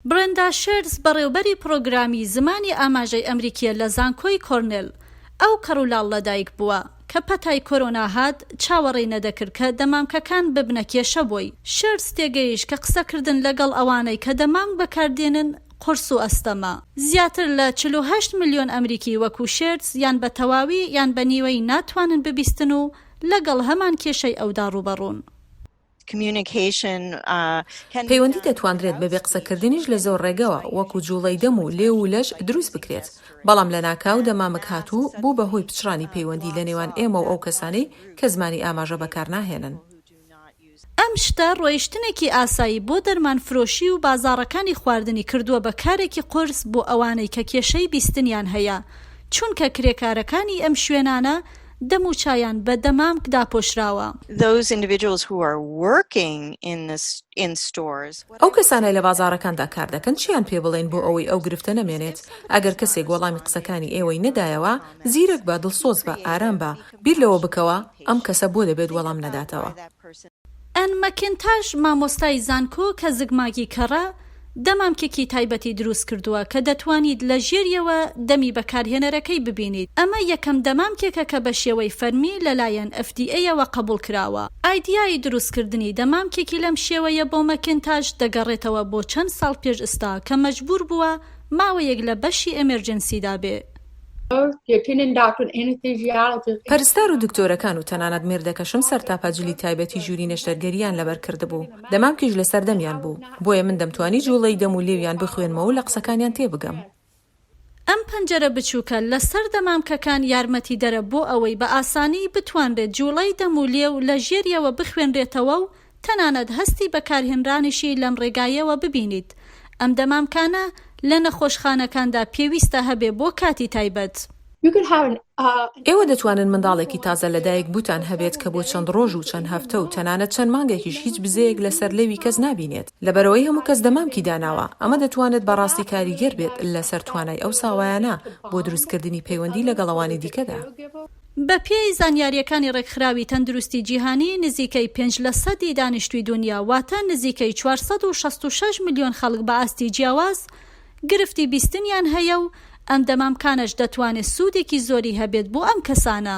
برێندا شێرز بەڕێوبەری پڕۆگرامی زمانی ئاماژەی ئەمریکییە لە زانکۆی کۆرنێل. ئەو کەڕ و لاڵ لەدایک بووە. کە پەتای کۆرۆنا هات، چاوەڕێی نەدەکرد کە دەمامکەکان ببنە کێشە بۆی. شێرز تێگەیشت کە قسەکردن لەگەڵ ئەوانەی کە دەمامک بەکاردێنن قورس و ئەستەمە. زیاتر لە 48 ملیۆن ئەمریکی وەکو شێرز یان بە تەواوی یان بە نیوەیی ناتوانن ببیستن و لەگەڵ هەمان کێشەی ئەودا ڕووبەڕوون. پەیوەندی دەتوانرێت بەبێ قسەکردنیش لە زۆر ڕێگەوە، وەکو جوڵەی دەم و لێو و لەش دروست بکرێت، بەڵام لەناکاو دەمامک هات و بوو بە هۆی پچڕانی پەیوەندی لە نێوان ئێمە و ئەو کەسانەی کە زمانی ئاماژە بەکارناهێنن. ئەم شتە ڕۆیشتنێکی ئاسایی بۆ دەرمانفرۆشی و بازاڕەکانی خواردنی کردووە بە کارێکی قورس بۆ ئەوانەی کە کێشەی بیستنیان هەیە، چونکە کرێکارەکانی ئەم شوێنانە دەموچایان بە دەمامک داپۆشراوە. ئەو کەسانەی لە بازاڕەکاندا کار دەکەن چیان پێ بڵێین بۆ ئەوەی ئەو گرفتە نەمێنێت؟ ئەگەر کەسێک وەڵامی قسەکانی ئێوەی نەدایەوە، زیرەک بە، دڵسۆز بە، ئارام بە، بیر لەوە بکەوە ئەم کەسە بۆ دەبێت وەڵام نەداتەوە. ئەن مەکینتاش، مامۆستای زانکۆ کە زگماگی کەڕە، دەمامکێکی تایبەتی دروست کردووە کە دەتوانیت لە ژێریەوە دەمی بەکارهێنەرەکەی ببینیت، ئەمە یەکەم دەمامکێکە کە بە شێوەی فەرمی لەلایەن FDA ەوە قبوڵ کراوە. ئایدیای دروستکردنی دەمامکێکی لەم شێوەیە بۆ مەکینتاش دەگەڕێتەوە بۆ چەند ساڵ پێش ئستا کە مەجبور بووە ماوەیەک لە بەشی emergency دا بێ. پەرستار و دکتۆرەکان و تەنانەت مێردەکەشم سەرتاپا جلی تایبەتی ژووری نەشتەرگەرییان لەبەر کردبوو، دەمامکیش لەسەر دەمیان بوو، بۆیە من دەمتوانی جووڵەی دەم و لێویان بخوێنمەوە و لە قسەکانیان تێبگەم. ئەم پەنجەرە بچووکە لەسەر دەمامکەکان یارمەتیدەرە بۆ ئەوەی بە ئاسانی بتوانرێت جووڵەی دەم و لێو لە ژێریەوە بخوێنرێتەوە و تەنانەت هەستی بەکارهێنرانیشی لەم ڕێگایەوە ببینیت، ئەم دەمامکانە لە نەخۆشخانەکاندا پێویستە هەبێ بۆ کاتی تایبەت. ئێوە دەتوانن منداڵێکی تازە لەدایک بووتان هەبێت کە بۆ چەند ڕۆژ و چەند هەفتە و تەنانەت چەند مانگێکیش هیچ بزەیەک لەسەر لێوی کەس نابینێت لەبەرئەوەی هەموو کەس دەمامکی داناوە، ئەمە دەتوانێت بەڕاستی کاریگەر بێت لەسەر توانای ئەو ساوایانە بۆ دروستکردنی پەیوەندی لەگەڵ ئەوانی دیکەدا. بەپێی زانیارییەکانی ڕێکخراوی تەندروستی جیهانی، نزیکەی پێنج لەسەدی دانیشتووی دونیا واتە نزیکەی 466 ملیۆن خەڵک بە ئاستی جیاواز گرفتی بیستنیان هەیە و ئەم دەمامکانەش دەتوانێت سوودێکی زۆری هەبێت بۆ ئەم کەسانە.